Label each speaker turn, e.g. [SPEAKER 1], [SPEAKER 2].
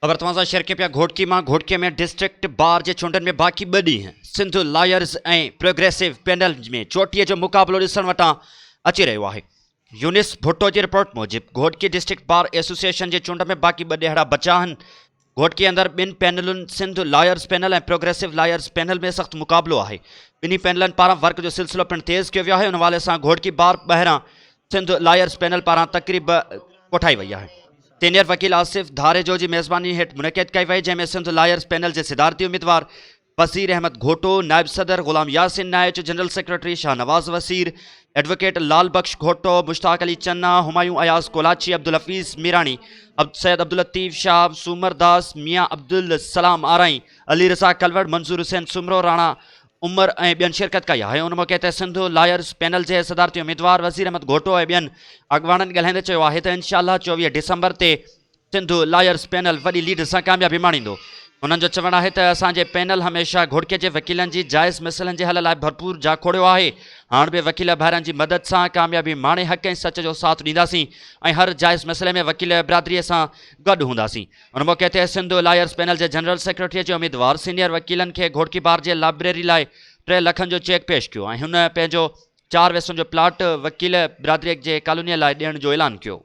[SPEAKER 1] خبر توهان سان شيئر ڪيون پيا گهوٽڪي مان گهوٽڪي ۾ ڊسٽرڪٽ بار جي چونڊن ۾ باقي ٻه ڏينهن سنڌ لائرز ۽ پروگريسو پينل ۾ چوٽيء جو مقابلو ڏسڻ وٽان اچي رهيو آهي يونس ڀٽو جي رپورٽ موجب گهوٽڪي ڊسٽرڪٽ بار ايسوسيئيشن جي چونڊ ۾ باقي ٻه ڏهاڙا بچا آهن گهوٽڪي اندر ٻن پينلن Sindh lawyers panel ۽ progressive lawyers panel ۾ سخت مقابلو آهي ٻنهي پينلن پاران ورڪ جو سلسلو پڻ تيز ڪيو ويو آهي ان حوالي سان گهوٽڪي بار ٻاهران سنڌ لائرز پينل پاران تقريب ڪوٺائي وئي آهي. سينيئر وڪيل آصف ڌاريجو جي ميزباني هيٺ منعقد ڪئي وئي، جنهن ۾ سنڌ لائرز پينل جي صدارتي اميدوار وزير احمد گهوٽو، نائب صدر Ghulam Yasin Naich, general secretary Shahnawaz Waseer, advocate Lal Bakhsh Ghoto, Mushtaq Ali Channa, Humayun Ayaz Kolachi, Abdul Hafeez Mirani, Syed Abdul Latif Shah, Soomar Das, Mian Abdul Salam Arain, Ali Raza Kalwar, Manzoor Hussain Soomro, Rana Umar ۽ ٻين شرڪت ڪئي آهي. ان موقعي تي Sindh lawyers panel جي صدارتي اميدوار وزير احمد گهوٽو ۽ ٻين اڳواڻن ڳالهائيندي چيو آهي ته انشاء الله 24 ڊسمبر تي سنڌ لائرز پينل وڏي ليڊ سان ڪاميابي ماڻيندو. هنن جو چوڻ آهي ته اسان جي پينل هميشه گهوٽڪي جي وڪيلن جي جائز مسئلن جي حل لاء ڀرپور جاکوڙيو آهي، هاڻ به وڪيل ڀائرن جي مدد سان ڪاميابي ماڻي حق ۽ سچ جو ساٿ ڏينداسين ۽ هر جائز مسئلي ۾ وڪيل برادري سان گڏ هونداسين. ان موقعي تي سنڌ لائرز پينل جي جنرل سيڪريٽري جي اميدوار سينيئر وڪيلن کي گهوٽڪي بار جي لائبريري لاء ٽي لکن جو چيڪ پيش ڪيو ۽ هن پنهنجو چار ويسن جو پلاٽ وڪيل برادري جي ڪالوني لاء ڏيڻ جو اعلان ڪيو.